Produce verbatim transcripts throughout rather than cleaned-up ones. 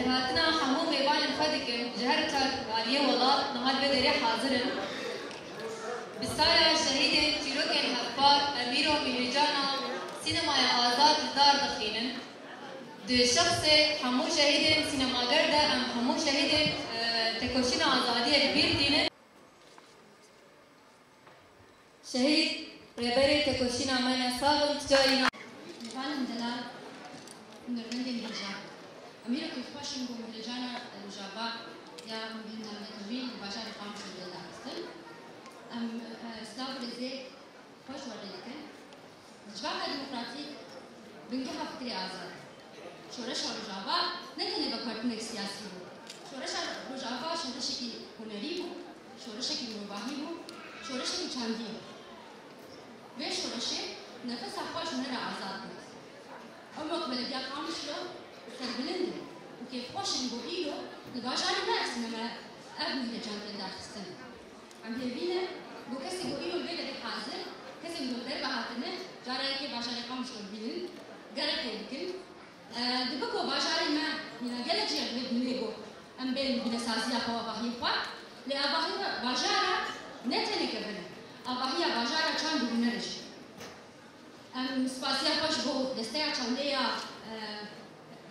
Hatina hemû mêvanên xwe dikim, ji her çar aliyê welat niha li vê derê hazir in. Bi saya şehîdên çîrokên hevpar, em îro mîhricana sînemaya azad li dar dixînin. Di şexsê hemû şehîdên sînemager de em hemû şehîdên, e, tekoşîna azadiyê li bîr tînin. Şehîd, rêberê tekoşîna me ne, sax in, tu carî na. Mêvanên delal, hunermendên hêja. Em îro kêfxweş in ku mîhricana Rojava ya em bihîndanbêjin li bajarê Qamişlo dê daxistin. Em, e, silav û rêzê xwe ji we re dikin. Civaka demokratîk bingeha fikrê azad e. Şoreşa Rojava ne tenê veguhertinek siyasî bû. Şoreşa Rojava şoreşekî hunerî bû, şoreşekî mirovahî bû, şoreşekî çandî ye. Vê şoreşê nefesa xwe ji hunera azad girt. Ew wek belediya Qamişlo serbilind in û kêfxweş in ku îro li bajarê me ev sînema, ev mîhrecan tên daxistin. Em hêvî ne ku kesên ku îro li vê derê hazir, kesên ku li derve hatine, cara yekê bajarê Qamişlo bibînin, gerek lê bikin. E, dibe ku bajarê me, mîna gelek jî ev dibê ku em bên bînesaziya xwe, avahiyê xwe, lê avahiya bajara ne tenê kevin e, avahiya bajara çand û hunerê jî. Em spasiya xwe ji bo Desteya Çandê ya, e,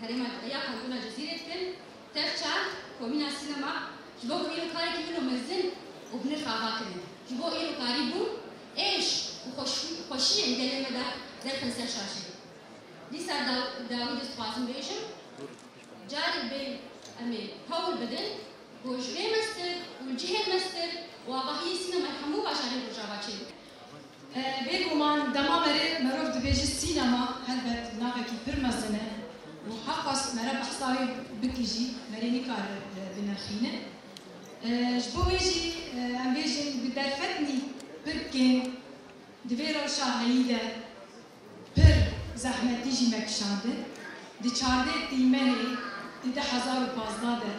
Herêma ya Kantona Cizîrê dikin. Tev çand, Komîna Sînema, ji bo ku îro karekî wilo mezin û bi nirx ava kirin. Ji bo îro karîbûn, êş û xweşî-, xweşiyên gelê me de derxin ser şaşê. Dîsa da-, dawî de dixwazim bêjim, carek bê em ê hewl bidin ku ji vê mestir û cihên mestir û avahiyê sînemay hemû bajarên Rojava çêbikin. E, bêguman dema merê merov dibêje sînema, helbet navekî pir mezin e û heqas mere behsa wê bike jî, merê nikare, e, binirxîne. E, ji bo wê jî, e, em bêjin bi derfetnî pirkên di vê rewşa heyî de pir zehmetî jî me kişandin. Di çardeh Tîmenê di du hezar û pazdeh de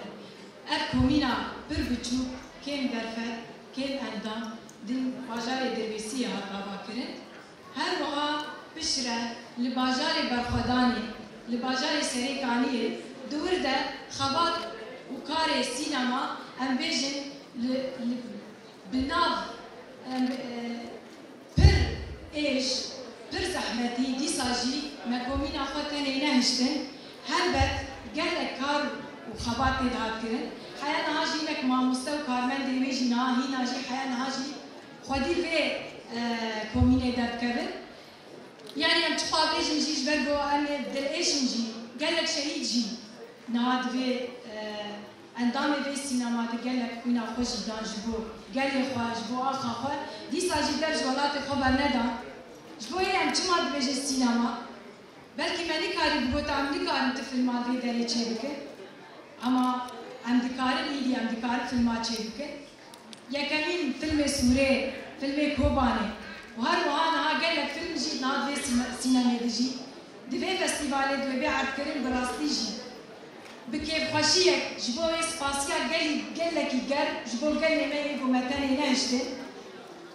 ev komîna pir biçûk, kêm derfet, kêm endam, di bajarê Dirbêsiyê hat avakirin. Her wiha piştre li bajarê Berxwedanê, li bajarê Serêkaniyê di wir de xebat û karê sînema, em bêjin, li, li, bi nav, em, e, pir êş, pir zehmetî, dîsa jî me komîna xwe tenê nehiştin. Helbet gelek kar û xebat tê de hat kirin. Heya niha jî hinek mamoste û karmendê wê jî niha hîna jî, heya niha jî xwedî vê, e, komînê derdikevin. Yanî em çiqa bêjin jî, ji ber ku em ê dilêş in jî, gelek şehîd jî niha di vê, e, endamê vê sînema de gelek xwîna xwe jî dan ji bo gelê xwe, ji bo axa xwe. Dîsa jî dev ji welatê xwe bernedan. Ji bo yê em çima dibêjin sînema? Belkî me nikarî bigota em nikarin tu filma li vê derê çêbikin. Ema em dikarin, îdî em dikarin filma çêbikin. Yekemîn filmê Sûrê, filmê Kobanê û her wiha niha gelek film jî di nav vê sîne-, sînemê de jî, di vê festîvalê de wê bê erdkirin, bi rastî jî bi kêfxweşiyek ji bo wê spasiya gelî, gelekî germ ji bo gelê me yê ku me tenê nehiştin.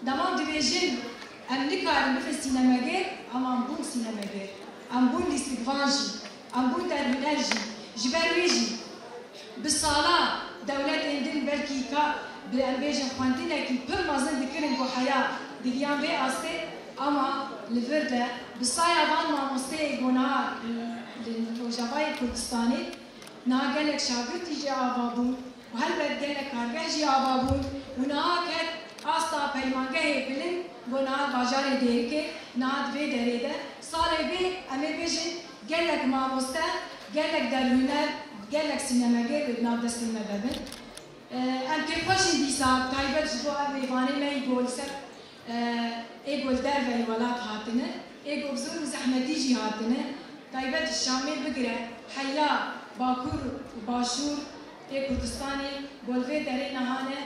Dema dibêjin em nikarin bibin sînemegêr, ema em bûn sînemegêr. Em bûn lîstikvan jî. Em bûn derhûner jî. Ji ber wê jî bi sala dewletên din belkî ka bi, em bêjin, xwendinekî pir mezin dikirin ku heya digiyan vê astê, ama li vir de bi saya van mamosteyê ku niha li Rojavayê Kurdistanê niha gelek şagirtî jê ava bûn. Û helbet gelek kargeh jî ava bûn û niha ket asta peymangehê bilind ku niha bajarê Dêrikê, niha di vê derê de salê bê, em ê bêjin, gelek mamoste, gelek derhûner, gelek sînemegêr wê di nav destên me de bin. Em kêfxweş in dîsa taybet ji bo ev mêvanê me yî ku li ser e, ê ku li derveyî welat hatine, ê ku bi zor û zehmetî jî hatine, taybet ji Şamê bigire heya Bakur û Başûr ê Kurdistanê ku li vê derê niha ne,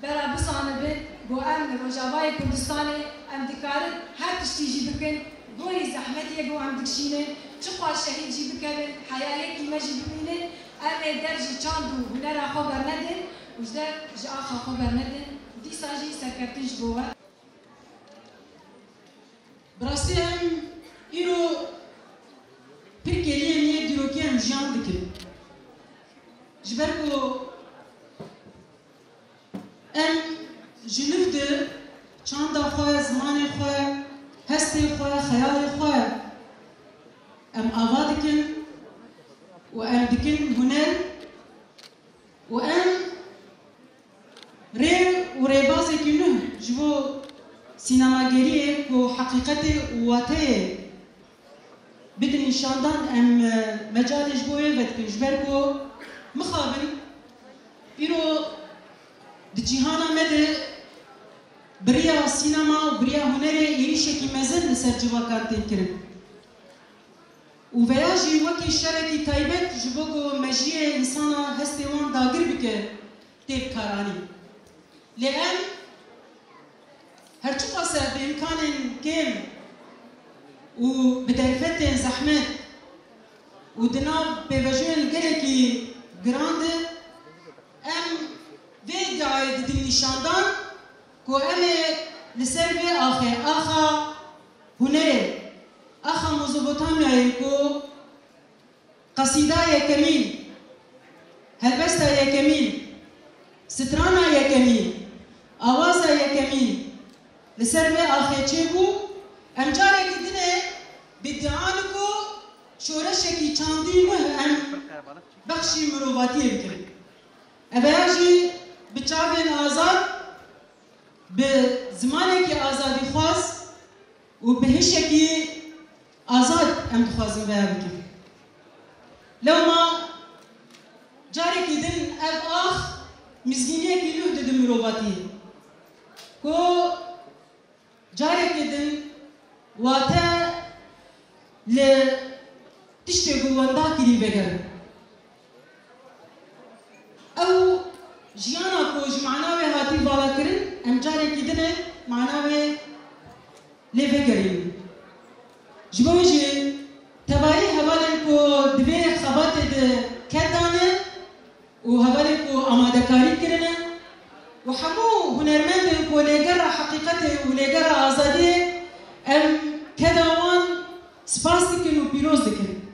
bera bizanibin ku em li Rojavayê Kurdistanê em dikarin her tiştî jî bikin, gorî zehmetiyê ku em dikişînin, çiqas şehîd jî bikevin, heya yekî me jî bimînin, em ê dev ji çand û hunera xwe bernedin û ji dev ji axa xwe bernedin, dîsa jî serkeftin ji bo we. Bi rastî em îro pir kêliyên yê dîrokî em jiyan dikin. Ji ber ku em ji nuh de çanda xwe, zimanê xwe, hestê xwe, xeyalê xwe em ava dikin û em dikin huner û em rê û rêbazekî nuh ji bo sînemageriyê ku heqîqetê û wateyê bidin nîşandan, em, e, mecalê ji bo wê vedikin. Ji ber ku mixabin îro di cîhana me de bi riya sînema û bi riya hunerê êrîşekî mezin li ser civakan tên kirin. Û veya jî wekî şerekî taybet ji bo ku mejiyê însana hestê wan dagir bike tê bikaranîn. Lê em her çiqas e bi îmkanên kêm û bi derfetên zehmet û di nav pêvajoyên gelekî giran de em vê îdiayê didin nîşandan ku em ê li ser vê axê, axa hunerê, axa Mezopotamyayê ku qesîda yekemîn, helbesta yekemîn, strana yekemîn, awaza yekemîn li ser vê axê çêbû, em carekî din ê bi îdia ku şoreşekî çandî nuh em bexşî mirovatiyê bikin. Eveya jî bi çavên azad, bi zimanekî azadîxwaz û bi hişekî azad em dixwazin veya bikin. Lewma carekî din ev ax mizgîniyekî nuh dide mirovatiyê. Ku carekî din wate li tiştê ku wenda kirî vegere. Ew jiyana ku ji mana wê hatî vala kirin, em carekî din ê mana wê lê vegerînin. Ji bo wê jî tevarî hevalên ku di vê xebatê de ked dane û hevalên ku amadekarî kirine û hemû hunermendên ku lêgera heqîqetê û lêgera azadiyê em keda wan spas dikin û pîroz dikin.